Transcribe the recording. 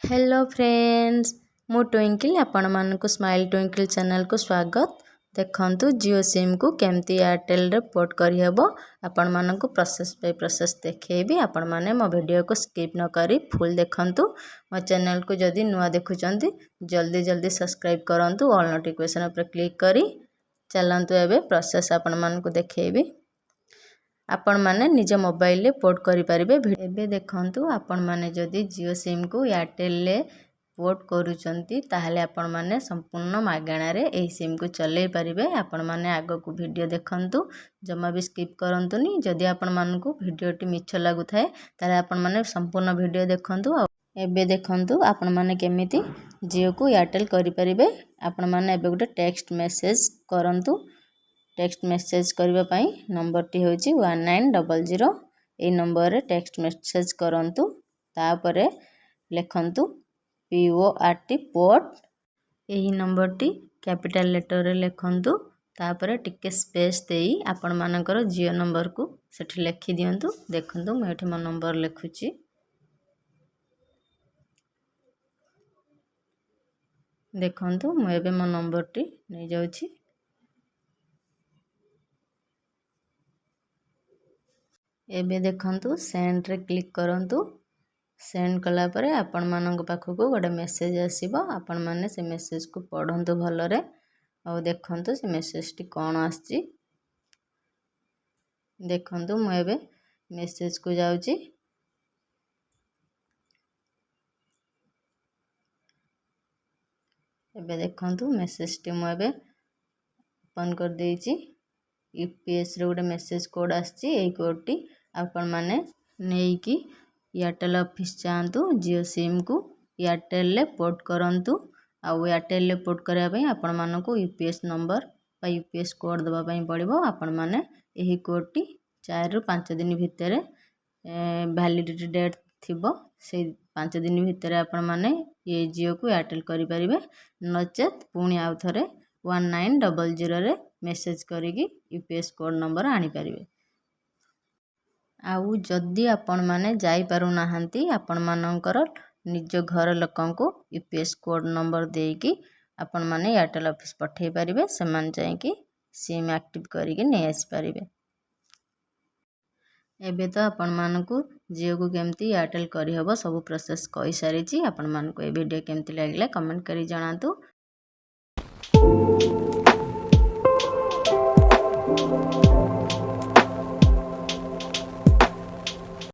Hello friends, ମୁଁ twinkle, ଆପଣମାନଙ୍କୁ smile twinkle ଚ୍ୟାନେଲ୍କୁ ସ୍ୱାଗତ। ଦେଖନ୍ତୁ, ଜିଓ ସିମ୍କୁ କେମିତି ଏୟାରଟେଲ୍ରେ ପୋର୍ଟ କରିହେବ, ଆପଣମାନଙ୍କୁ ପ୍ରୋସେସ୍ ବାଇ ପ୍ରୋସେସ୍ ଦେଖେଇବି। ଆପଣମାନେ ମୋ ଭିଡ଼ିଓକୁ ସ୍କିପ୍ ନ କରି ଫୁଲ୍ ଦେଖନ୍ତୁ। ମୋ ଚ୍ୟାନେଲ୍କୁ ଯଦି ନୂଆ ଦେଖୁଛନ୍ତି, ଜଲ୍ଦି ଜଲ୍ଦି ସବସ୍କ୍ରାଇବ୍ କରନ୍ତୁ ଅଲ୍ ନୋଟିଫିକେସନ୍ ଉପରେ କ୍ଲିକ୍ କରି। ଚାଲନ୍ତୁ, ଏବେ ପ୍ରୋସେସ୍ ଆପଣମାନଙ୍କୁ ଦେଖେଇବି। ଆପଣମାନେ ନିଜ ମୋବାଇଲରେ ପୋର୍ଟ କରିପାରିବେ। ଏବେ ଦେଖନ୍ତୁ, ଆପଣମାନେ ଯଦି ଜିଓ ସିମ୍କୁ ଏୟାରଟେଲ୍ରେ ପୋର୍ଟ କରୁଛନ୍ତି, ତାହେଲେ ଆପଣମାନେ ସମ୍ପୂର୍ଣ୍ଣ ମାଗଣାରେ ଏହି ସିମ୍କୁ ଚଲେଇ ପାରିବେ। ଆପଣମାନେ ଆଗକୁ ଭିଡ଼ିଓ ଦେଖନ୍ତୁ, ଜମା ବି ସ୍କିପ୍ କରନ୍ତୁନି। ଯଦି ଆପଣମାନଙ୍କୁ ଭିଡ଼ିଓଟି ମିଛ ଲାଗୁଥାଏ, ତାହେଲେ ଆପଣମାନେ ସମ୍ପୂର୍ଣ୍ଣ ଭିଡ଼ିଓ ଦେଖନ୍ତୁ। ଆଉ ଏବେ ଦେଖନ୍ତୁ, ଆପଣମାନେ କେମିତି ଜିଓକୁ ଏୟାରଟେଲ୍ କରିପାରିବେ। ଆପଣମାନେ ଏବେ ଗୋଟେ ଟେକ୍ସଟ ମେସେଜ୍ କରନ୍ତୁ। ଟେକ୍ସଟ ମେସେଜ୍ କରିବା ପାଇଁ ନମ୍ବରଟି ହେଉଛି 1900। ଏଇ ନମ୍ବରରେ ଟେକ୍ସଟ ମେସେଜ୍ କରନ୍ତୁ। ତାପରେ ଲେଖନ୍ତୁ PORT, port. ଏହି ନମ୍ବରଟି କ୍ୟାପିଟାଲ ଲେଟରରେ ଲେଖନ୍ତୁ। ତାପରେ ଟିକେ ସ୍ପେସ୍ ଦେଇ ଆପଣମାନଙ୍କର ଜିଓ ନମ୍ବରକୁ ସେଠି ଲେଖିଦିଅନ୍ତୁ। ଦେଖନ୍ତୁ, ମୁଁ ଏଠି ମୋ ନମ୍ବର ଲେଖୁଛି। ଦେଖନ୍ତୁ, ମୁଁ ଏବେ ମୋ ନମ୍ବରଟି ନେଇଯାଉଛି। ଏବେ ଦେଖନ୍ତୁ, ସେଣ୍ଡରେ କ୍ଲିକ୍ କରନ୍ତୁ। ସେଣ୍ଡ କଲା ପରେ ଆପଣମାନଙ୍କ ପାଖକୁ ଗୋଟେ ମେସେଜ୍ ଆସିବ। ଆପଣମାନେ ସେ ମେସେଜକୁ ପଢ଼ନ୍ତୁ ଭଲରେ ଆଉ ଦେଖନ୍ତୁ ସେ ମେସେଜଟି କ'ଣ ଆସିଛି। ଦେଖନ୍ତୁ, ମୁଁ ଏବେ ମେସେଜକୁ ଯାଉଛି। ଏବେ ଦେଖନ୍ତୁ, ମେସେଜଟି ମୁଁ ଏବେ ଓପନ୍ କରିଦେଇଛି। ୟୁପିଏସ୍ର ଗୋଟେ ମେସେଜ୍ କୋଡ଼୍ ଆସିଛି। ଏଇ କୋଡ଼୍ଟି ଆପଣମାନେ ନେଇକି ଏୟାରଟେଲ୍ ଅଫିସ୍ ଯାଆନ୍ତୁ, ଜିଓ ସିମ୍କୁ ଏୟାରଟେଲ୍ରେ ପୋର୍ଟ କରନ୍ତୁ। ଆଉ ଏୟାରଟେଲ୍ରେ ପୋର୍ଟ କରିବା ପାଇଁ ଆପଣମାନଙ୍କୁ ୟୁପିଏସ୍ ନମ୍ବର ବା ୟୁପିଏସ୍ କୋଡ଼୍ ଦେବା ପାଇଁ ପଡ଼ିବ। ଆପଣମାନେ ଏହି କୋଡ଼୍ଟି 4ରୁ 5 ଦିନ ଭିତରେ ଭ୍ୟାଲିଡ଼ିଟି ଡେଟ୍ ଥିବ, ସେଇ 5 ଦିନ ଭିତରେ ଆପଣମାନେ ଏ ଜିଓକୁ ଏୟାରଟେଲ୍ କରିପାରିବେ। ନଚେତ୍ ପୁଣି ଆଉ ଥରେ 1900ରେ ମେସେଜ୍ କରିକି ୟୁପିଏସ୍ କୋଡ଼୍ ନମ୍ବର ଆଣିପାରିବେ। ଆଉ ଯଦି ଆପଣମାନେ ଯାଇପାରୁନାହାନ୍ତି, ଆପଣମାନଙ୍କର ନିଜ ଘର ଲୋକଙ୍କୁ ୟୁପିଏସ୍ କୋଡ଼୍ ନମ୍ବର ଦେଇକି ଆପଣମାନେ ଏୟାରଟେଲ୍ ଅଫିସ୍ ପଠାଇ ପାରିବେ। ସେମାନେ ଯାଇକି ସିମ୍ ଆକ୍ଟିଭ୍ କରିକି ନେଇ ଆସିପାରିବେ। ଏବେ ତ ଆପଣମାନଙ୍କୁ ଜିଓକୁ କେମିତି ଏୟାରଟେଲ୍ କରିହେବ, ସବୁ ପ୍ରୋସେସ୍ କହିସାରିଛି। ଆପଣମାନଙ୍କୁ ଏ ଭିଡ଼ିଓ କେମିତି ଲାଗିଲା, କମେଣ୍ଟ କରି ଜଣାନ୍ତୁ।